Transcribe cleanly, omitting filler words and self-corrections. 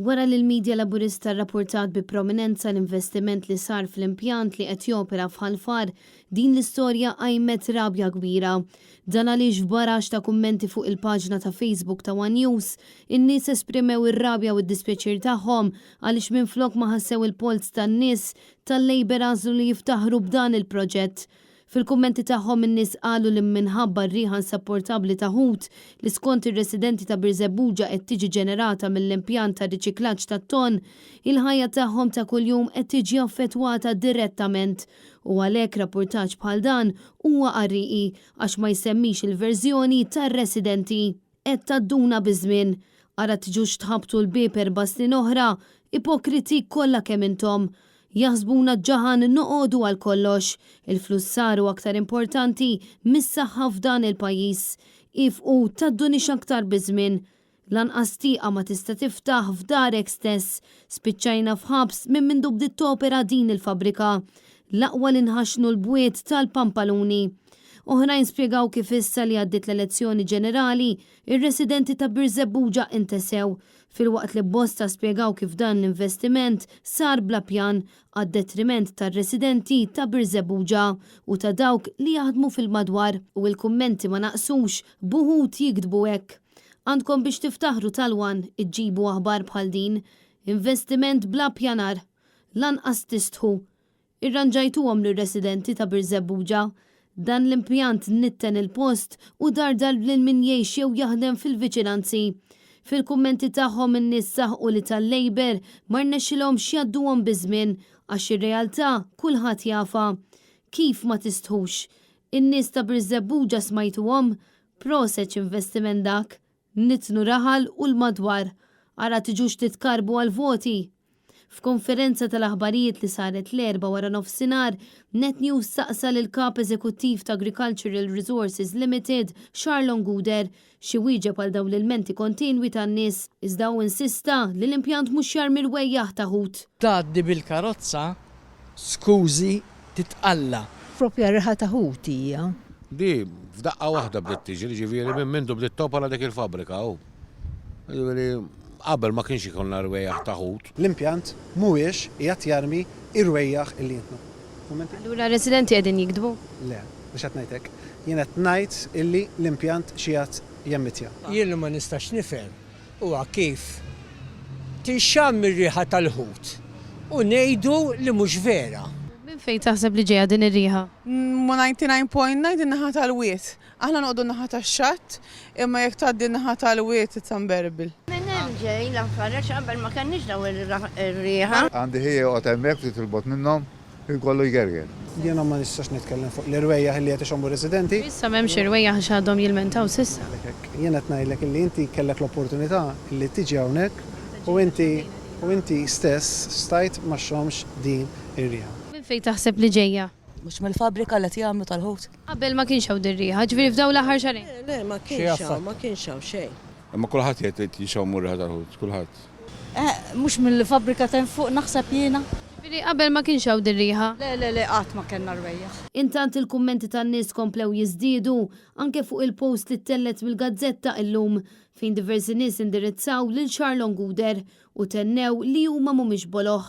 Wara li l-media Laburista rrappurtat bi prominenza l-investiment li sar fl-impjant li qed jopera f'Ħal Far, din l-istorja qajmet rabja kbira. Dan għaliex f'baraxx ta' kummenti fuq il-paġna ta' Facebook ta' one News, in-nies esprimew ir-rabja u d-dispjaċir tagħhom għaliex minflok ma ħassew il-polz tan-nies, tal-Labour għażlu li jiftaħru b'dan il-proġett. Fil-kummenti tagħhom in-nies qalu li minħabba r-riħa insapportabbli ta' ħut li skont ir-residenti ta' Birżebbuġa qed tiġi ġenerata mill-impjant ta' riċiklaġġ tat-tonn, il-ħajja tagħhom ta' kuljum qed tiġi affettwata direttament u għalhekk rappurtaġġ bħal dan huwa qarrieqi għax ma jsemmix il-verżjoni tar-residenti. Qed tgħadduna biż-żmien. Ara tiġux tħabbtu l-bieb erba' snin oħra, ipokriti kollha kemm intom. Jaħsbuna ġaħan noqogħdu għal kollox. Il-flus saru aktar importanti mis-saħħa f'dan il-pajjiż. Iefqu tgħaddunix aktar biż-żmien. Lanqas tieqa ma tista' tiftaħ f'darek stess. Spiċċajna f'ħabs minn mindu bdiet topera din il-fabbrika. L-aqwa li nħaxxnu l-bwiet tal-pampaluni. Oħrajn spjegaw kif issa li għaddiet l-elezzjoni ġenerali, ir-residenti ta' Birżebbuġa intesew, filwaqt li bosta spjegaw kif dan l-investiment sar bla pjan, għad-detriment tar-residenti ta' Birżebbuġa u ta' dawk li jaħdmu fil-madwar. U l-kummenti ma naqsux, b'uħud jiktbu hekk, Għandkom biex tiftaħru tal-One iġġibu aħbar bħal din. Investiment bla pjanar. Lanqas tistħu. Irranġajtuhom lir-residenti ta' Birżebbuġa. Dan l-impjant nitten il-post u dardar lil min jgħix jew jaħdem fil-viċinanzi. Fil-kummenti tagħhom in-nies saħqu li tal-Labour ma rnexxilhomx jgħadduhom biż-żmien għax ir-realtà kulħadd jafha. Kif ma tistħux? In-nies ta' Birżebbuġa smajtuhom? Proset x'investiment dak! Nitnu raħal u l-madwar. Ara tiġux titkarrbu għall-voti! F'konferenza tal-aħbarijiet li saret l-Erbgħa waranofsinhar, Net News saqsa lill-Kap Eżekuttiv ta' Agricultural Resources Limited, Charlon Gouder, x'iwieġeb għal dawn l-ilmenti kontinwi tan-nies, iżda hu insista li l-impjant mhux jarmi rwejjaħ ta' ħut. Tgħaddi bil-karozza, skużi, titqalla'. Propja riħa ta' ħut hija. Di f'daqqa waħda bdiet tiġri, ġifieri minn mindu bdiet topera dik il-fabbrika hu. Jiġifieri qabel ma kienx ikollna rwejjaħ ta' ħut. L-impjant mhuwiex qiegħed jarmi r-rwejjaħ illi jintnu. Kummenti? Allura r-residenti qegħdin jigdbu? Le, mhux qed ngħid hekk. Jien qed ngħid illi l-impjant x'qiegħed jemmittja. Jien li ma nistax nifhem huwa kif tinxamm ir-riħa tal-ħut u ngħidu li mhux vera. Minn fejn taħseb li ġejja din ir-riħa? Ma 99.9 in-naħa tal-wied. Aħna noqogħdu n-naħa tax-xatt, imma jekk tgħaddi n-naħa tal-wied it's unbearable. Minn hemm ġej l-affari għax qabel ma kellniex dawn ir-riħa. Għandi ħija joqgħod hemmhekk ftit 'il bogħod minnhom, jkollu jgerger. Jiena ma nistax nitkellem fuq l-irwejjaħ illi qed ixommu r-residenti. Issa m'hemmx irwejjaħ għax għadhom jilmentaw s'issa. Jien qed ngħidlek illi inti kellek l-opportunità illi tiġi hawnhekk u inti u inti stess stajt ma xxommx din ir-riħa. Minn fejn taħseb li ġejja? Mhux mill-fabbrika li qed jagħmlu tal-ħut. Qabel ma kienx hawn dir-riħa, ġifieri f'dawn l-aħħar xahrejn? Le, le, ma kienx hawn, ma kienx hawn xejn. Imma kulħadd qiegħed jgħid jxommu r-riħa tal-ħut, kulħadd. Eh, mhux mill-fabbrika t'hemm fuq naħseb jiena. Ġifieri qabel ma kienx hawn dir-riħa? Le, le, le, qatt ma kellna rwejjaħ. Intant il-kummenti tan-nies komplew jiżdiedu anke fuq il-post li ttellgħet mill-gazzetta illum fejn diversi nies indirizzaw lil Charlon Gouder u tennew li huma mhumiex boloh.